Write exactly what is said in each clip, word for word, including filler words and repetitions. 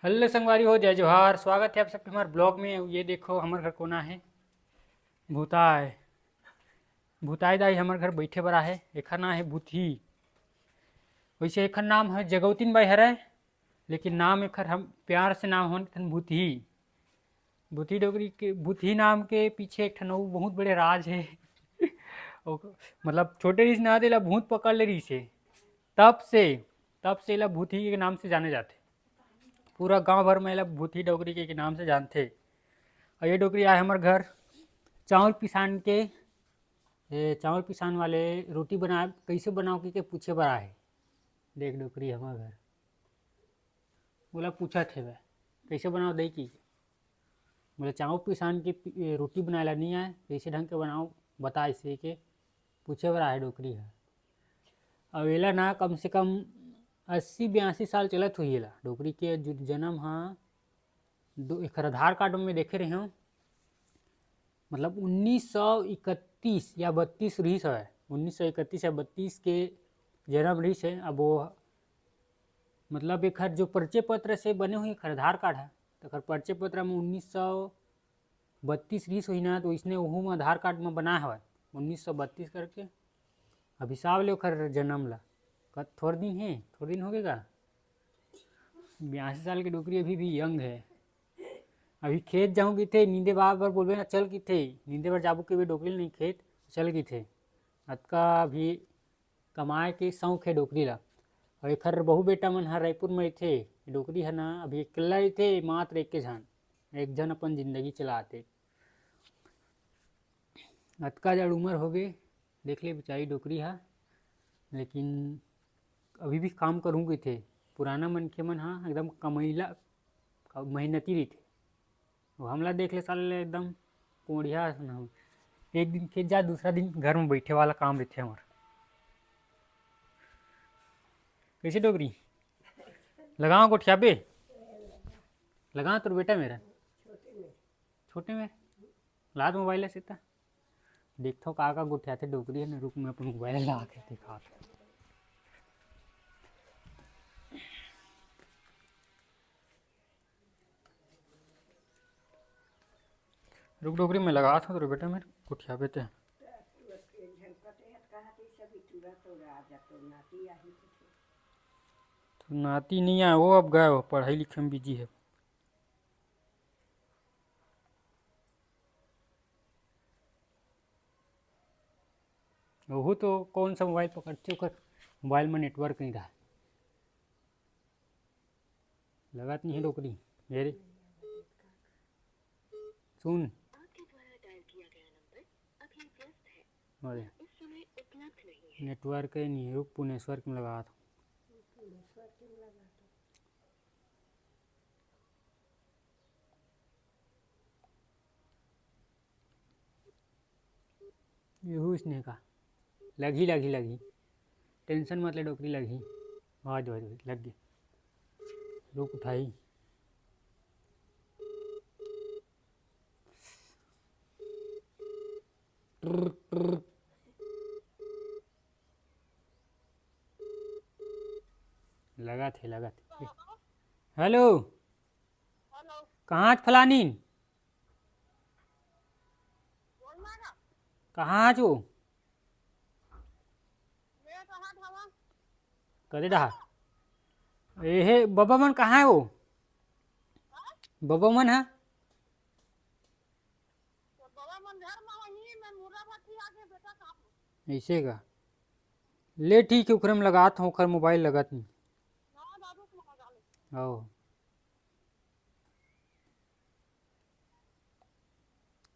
Hello संगवारी हो, जय जोहार। स्वागत है आप सबके हमारे ब्लॉग में। ये देखो, हमारे घर कोना है भूताय, भूताय दाई हमारे घर बैठे बर आहे। एखर नाम है भूतही। वैसे एखर नाम है जगौतीन बाई हरय, लेकिन नाम एखर हम प्यार से नाम होन कथन भूतही। भूतही डोकरी के, भूतही नाम के पीछे एक ठन अउ बहुत बड़े राज है। ओ, मतलब छोटे रिहिस ना, तेला भूत पकड़ ले रिहिस हे। तब से, तब से एला भूतही के नाम से जाने जाथे। पूरा गांव भर में एला भूतही डोकरी के, के नाम से जानथे। और ये डोकरी आए हमर घर चाउर पिसान के, ए, चाउर पिसान वाले रोटी बना, कैसे बनाओ के, के पूछे बर आए। देख डोकरी हमर घर, मोला पूछत हेवय, "कैसे बनाओ दई?" कि मोला चाउर पिसान के पि-, ए, रोटी बनाए ला नहीं आए, कैसे ढंग के बनाओ, बता, इसे के पूछे बर आए डोकरी ह। अब एला ना कम से कम अस्सी बयासी साल चलत हुई एला। डोकरी के जु-, जन्म ह दो, एकर आधार कार्ड में देखे रहे हूँ, मतलब उन्नीस सौ इकतीस या बत्तीस रहिस हवय, उन्नीस सौ इकतीस या बत्तीस के जन्म रहिस हे। अब वो, मतलब एकर जो परिचय पत्र से बने हुई एकर आधार कार्ड है, तो एकर परिचय पत्र में उन्नीस सौ बत्तीस रहिस होही ना, तो इसने ओहू में आधार कार्ड में बनाए हवय उन्नीस सौ बत्तीस करके। अब हिसाब ले ओकर जन्म ला, कत थोड़ दिन हे, थोड़ दिन होगे का? बयासी साल के डोकरी अभी भी यंग है। अभी खेत जाऊँ किथे, नींदे बार बार बोलबे ना, "चल किथे, नींदे बर जाबो," के भी डोकरी नहीं खेत, "चल किथे।" अतका अभी कमाए के शौक है डोकरी ला। और एखर बहू बेटा मन ह रायपुर में रहिथे। डोकरी ह ना अभी अकेला रहिथे, मात्र एक के झन, एक झन अपन जिंदगी चलाथे। अतका जड़ उमर होगे, देख ले बेचारी डोकरी ह, लेकिन अभी भी काम करूँ कहिथे। पुराना मनखे मन ह एकदम कमैला, मेहनती रहिथे। वो हमला देख ले साले एकदम कोढ़िया असन हो। एक दिन खेत जा, दूसरा दिन घर में बैठे वाला काम रहिथे हमर। कैसे डोकरी? लगाओ गोठियाबे? लगाओ तोर बेटा मेरा। छोटे में। लात मोबाइल से ता। देखथो का का गोठियाथे डोकरी है ना, रुक मैं अपन मोबाइल ला के दिखात हूँ। रुक डोकरी, मैं लगात हूँ तोर बेटा मेर गोठियाबे ते। तो नाती नहीं आए, वो अब गए, वो पढ़ाई लिखे में बिजी है। ओहू तो कौन सा मोबाइल पकड़थे, ओकर मोबाइल में नेटवर्क नहीं रहा। लगात नहीं है डोकरी। ये रे। सुन। आपके द्वारा डायल किया गया नंबर अभी व्यस्त है। अरे। इस समय उपलब्ध नहीं है। नेटवर्क ही नहीं है, रुक, पुनेश्वर के में लगात हूँ। यहू स्नेह का। लगही, लगही, लगही। टेंशन मत ले डोकरी, लगही। आवाज, आवाज, आवाज, लग गई। रुक उठाई। ट्र, ट्र। लगात हे, लगात हे। हेलो। हेलो। कहाँ आज फलानी? बोलना ना। कहाँ आज वो? मैं कहाँ था वहाँ? कदे डहा? एहे, बबा मन कहाँ है वो? हाँ? बबा मन है? तो बबा मन घर में वहीं, मैं मुर्रा भट्टी आगे, बेटा कहाँ पे? ऐसे का? ले ठीक है, ओकरे में लगात हूँ, ओकर मोबाइल लगत नहीं। हाँ, दादू को लगा ले। आओ।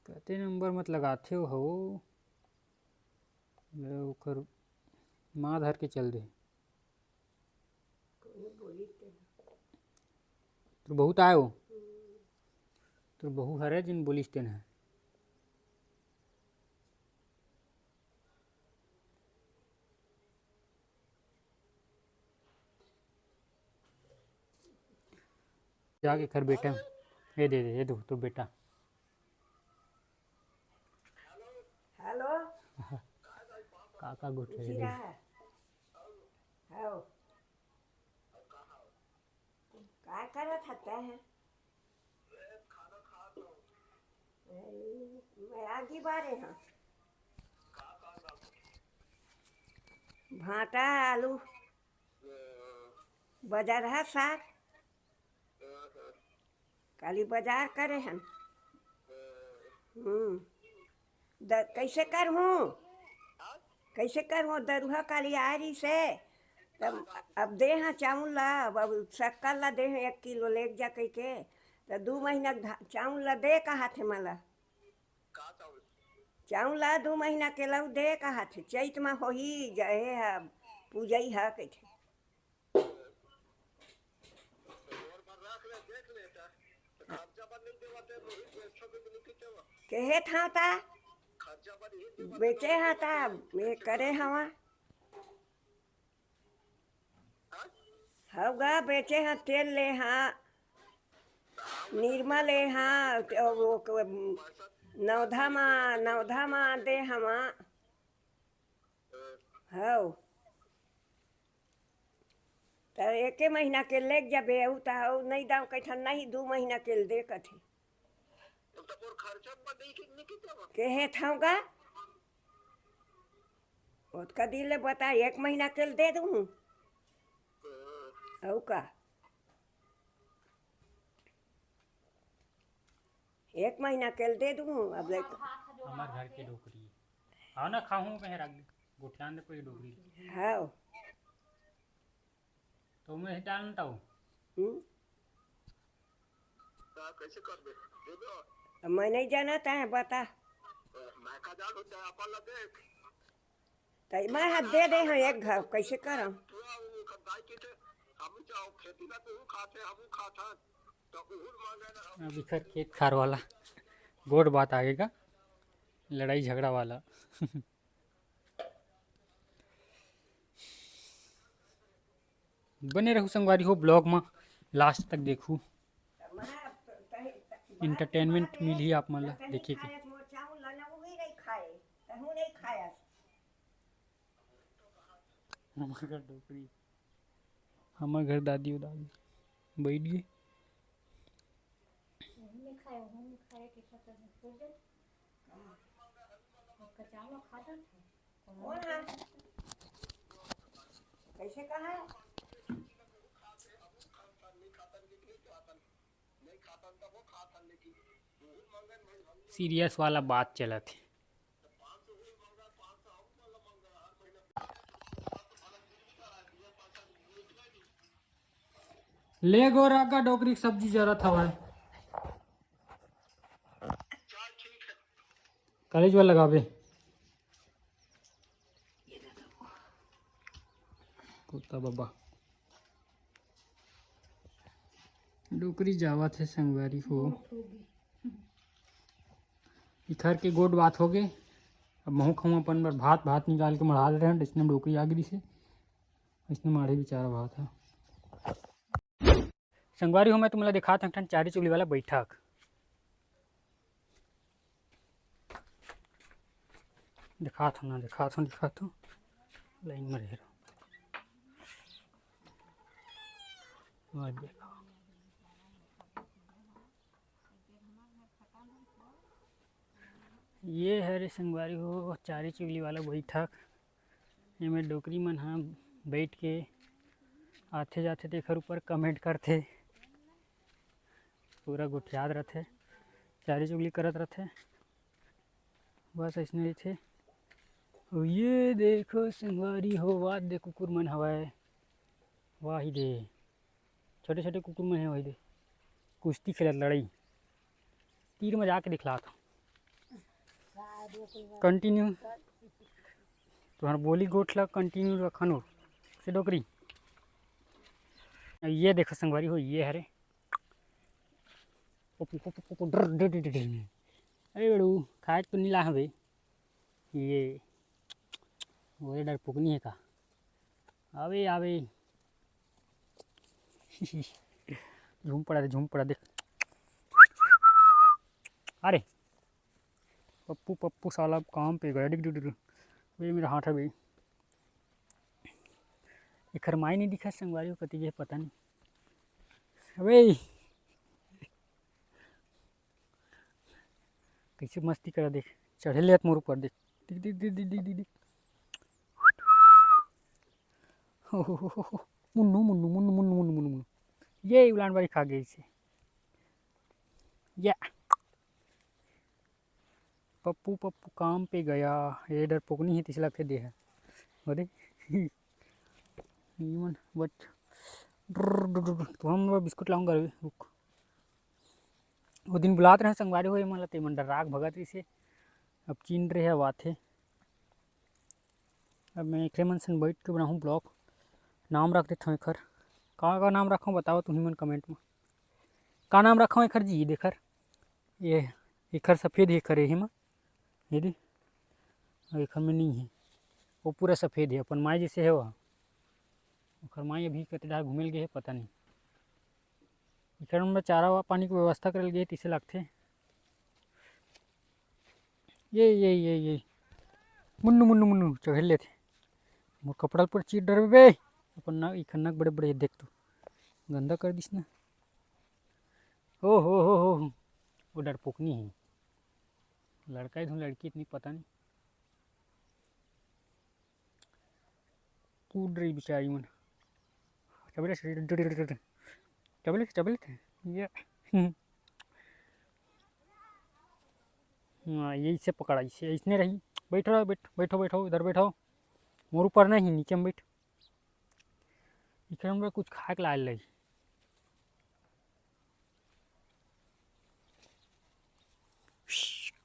कते नंबर मत लगाथे हो? ले ओकर माँ धर के चल दे। कोनो बोली ते। तोर बहू त आय ओ। हम्म। तोर बहू हरे जिन बोलिस तेन ह। जाके कर बेटा, ये दे दे, ये दो तो बेटा। हेलो। काका गुठे खुशी दे। रहा है। आओ। काय करत हस तैं ह? ए, मैं आगी बारे हंव। भांटा, आलू, बजरहा साग। काली बजार करे हन। हम्म। द-, कइसे करहूँ? कइसे करहूँ? दरुहा काली आय रहिसे, तब अब दे हंव चाउर ला, अब, अब सक्कर ला दे हंव एक किलो लेग जा कहिके, त दू महीना के धा-, चाउर ला दे कहत हे मोला। चाउर ला दू महीना के लऊ दे कहत हे, चइत म होही, जहे ह, पूजई ह कहिथे। केहे था ता, बेचे हा ता, ये करे हवा। हव गा, बेचे हा, तेल ले हा, निरमा ले हा, त वो क-, नवधा मा, नवधा मा दे हवा। हव। त एके महीना के लेग जाबे, अउ त अउ नइ दाव कहिथन, नहीं, दू महीना के दे कथे। त मोर खर्चा म नहीं कि, नहीं कि देवा? केहे थव गा? ओतका दिन ले बता, एक महीना के दे दूँ। अउ का? एक महीना के दे दूँ, अब ले। हमर घर के डोकरी। आव ना, खाहूँ कहे राख दे। गोठियान दे कोई डोकरी। हव। तो मैं डाल ना ताऊ। हम्म। का, कैसे करबे? दे दो। अब मैं नहीं जानत हंव, बता। मैं का जान होता है, अपन ला देख। त मैं हा दे दे हंव एक घाव, कइसे करंव? अब इखर खेत खार वाला गोठ बात आगे का, लड़ाई झगड़ा वाला। बने रहू संगवारी हो, vlog म last तक देखू। Entertainment मिलही आप मन ला देखे के। हमर घर डोकरी, हमर घर दादी उदादी बैठ गे। कइसे कहा? सीरियस वाला बात चलत हे। ले गो रागा डोकरी के सब्जी जरत हवय। कॉलेज वाला लगाबे। कुत्ता बाबा। डोकरी जावत हे संगवारी हो। इखर के गोठ बात होगे। अब महूँ खाहूँ अपन बर भात, भात निकाल के मढ़ा दे रहेन, अइसने डोकरी आ गिरिस हे, अइसने माढ़े बेचारा भात ह। संगवारी हो, मैं तुमला देखात हंव एक ठन चारी चुगली वाला बैठक। देखात हंव ना, देखात हंव, देखात हंव। लाइन में रहे रहो। और देखो। ये हरे संगवारी हो, चारी चुगली वाला बैठक। एमे डोकरी मन ह बैठ के आथे जाथे, तेखर ऊपर comment करथे। पूरा गोठियात रथे, चारी चुगली करत रथे, बस अइसने रहिथे। अउ ये देखो संगवारी हो, वाह दे कुकुर मन हवय, वाही दे। छोटे-छोटे कुकुर मन हे, वही दे कुश्ती खेलत, लड़ई। तीर म जाके दिखलात हंव। Continue तुंहर बोली गोठ ला continue रखन हो से डोकरी। ये देखो संगवारी हो, ये हरे पप्पू, पप्पू, पप्पू, डर, डर, डर, डर, डर। अरे बेड़ू, खाए तो नी ला हवे। ये, ओरे डर पुकनी हे का? आवे, आवे। झूम पड़ा दे, झूम पड़ा दे। अरे, पप्पू, पप्पू साला काम पे गया। डिग, डिग, डिग। ये मेरा हाथ है भाई। एखर माई नहीं दिखा संगवारी हो, कति गे पता नहीं। अबे, कैसे मस्ती करा देख, चढ़े ले मोर ऊपर देख। दिख, दिख, दिख, दिख, दिख, दिख, दिख। हो, हो, हो, हो, हो। मुन्नू, मुन्नू, मुन्नू, मुन्नू, मुन्नू, मुन्नू, मुन्नू। ये उलान बारी खा गई इसे। या। पप्पू, पप्पू काम पे गया। ये डरपोकनी हे, तिसे लगथे देह। अरे। ये मन बच। तो हम बिस्कुट लाऊंगा, रुक। वो दिन बुलात रहे संगवारी हो, ये मन ला, ते मन डर्रा के भगत रहिसे। अब चिन्ह रहे, अब आथे। अब मैं एकरे मन सन बैठ के बनाहूँ vlog। नाम रख देथव एखर। का, का नाम रखव, बताओ तुही मन comment में। का नाम रखव एखर जी? देख, ये एखर सफेद हे, एखर एही मा, ये दे, अउ एखर में नहीं हे, वो पूरा सफेद हे, अपन माई जैसे हे वो। ओखर माई अभी कते डहार घूमे ल गे हे, पता नहीं। एखर में चारा वा पानी के व्यवस्था करल गे हे, तिसे लगथे। ये, ये, ये, ये। मुन्नू, मुन्नू, मुन्नू, चघेर लेथे। मोर कपड़ा ल पूरा चीर डरबे बे। अपन ना, एखर नक बड़े बड़े हे, देख तो। गंदा कर दिस ना। ओ हो हो हो हो। वो डरपोकनी हे। लड़का हे धुन लड़की, इतनी पता नहीं। कूद रही बेचारी मन। चबले, चबले, चबले थे। ये। हाँ, ये इसे पकड़ा, इसे, इसने रही। बैठो, बैठ-, बैठो, बैठो, इधर बैठो। मोर ऊपर नहीं, नीचे में बैठ। इखर हमरा कुछ खाए के लाए लगी।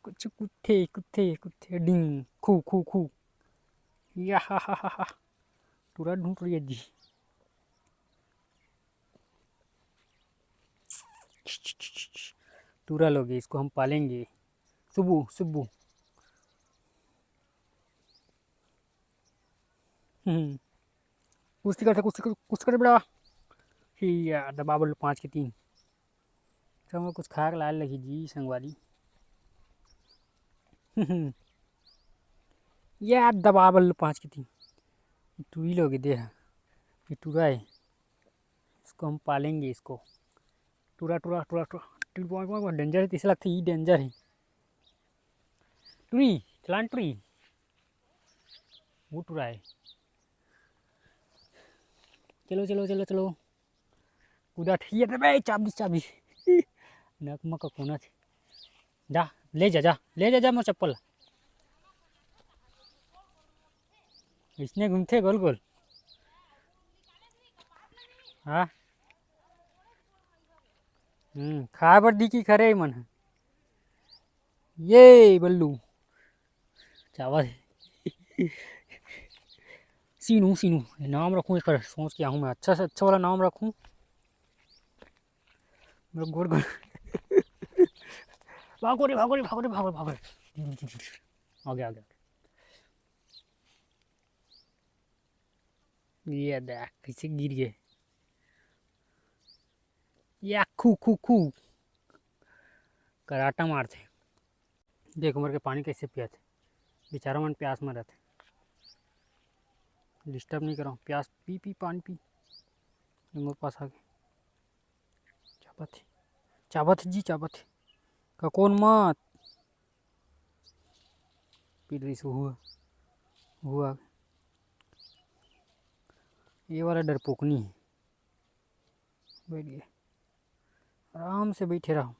कुछ कुत्थे, कुत्थे, कुत्थे, डिंग, खू, खू, खू। या हा हा हा हा। टूरा ढूंढ रही है जी। टूरा लोगे, इसको हम पालेंगे। सुबू, सुबू। हम्म। कुश्ती करथे, कुश्ती कर, कुश्ती करथे बेटा। ही या, दबा बल्लू पाँच के तीन। चलो, कुछ खाए के लाए लगी जी, संगवारी। या, दबा बल्लू पाँच के तीन। ये टूरी लोगे दे है। ये टूरा है। इसको हम पालेंगे, इसको। टूरा, टूरा, टूरा, टूरा। टूरा, टूरा, टूरा, danger है, तिसे लगथे, ये danger है। टूरी, चलान टूरी। वो टूरा है। चलो, चलो, चलो, चलो। कूदा ठिया दे बे, चाबी, चाबी। नकमा का कोना थे। जा, ले जा, जा, ले जा, जा मोर चप्पल। इसने घूमथे गोल गोल। हाँ। हम्म, खाए बर दी की खरे मन ह। ये बल्लू। चावल। सीनू, सीनू, ये नाम रखूँ एकर, सोच के आहूँ मैं, अच्छा से अच्छा वाला नाम रखूँ। मेरा गोर गोर। भागो रे, भागो रे, भागो रे, भागो रे, भागो रे। आ गया, आ गया, आ गया। ये देख, कैसे गिर गए। या खू, खू, खू। कराटा मारथे। देख, उमर के पानी कैसे पियाथे। बेचारा मन प्यास मरत हे। Disturb नहीं करो। प्यास पी, पी, पानी पी। ये मोर पास आ गए। चाबत हे। चाबत हे जी, चाबत हे। का कौन मत? पी रही सो हुआ। हुआ। ये वाला डरपोकनी है। बैठ गए। आराम से बैठे रहो।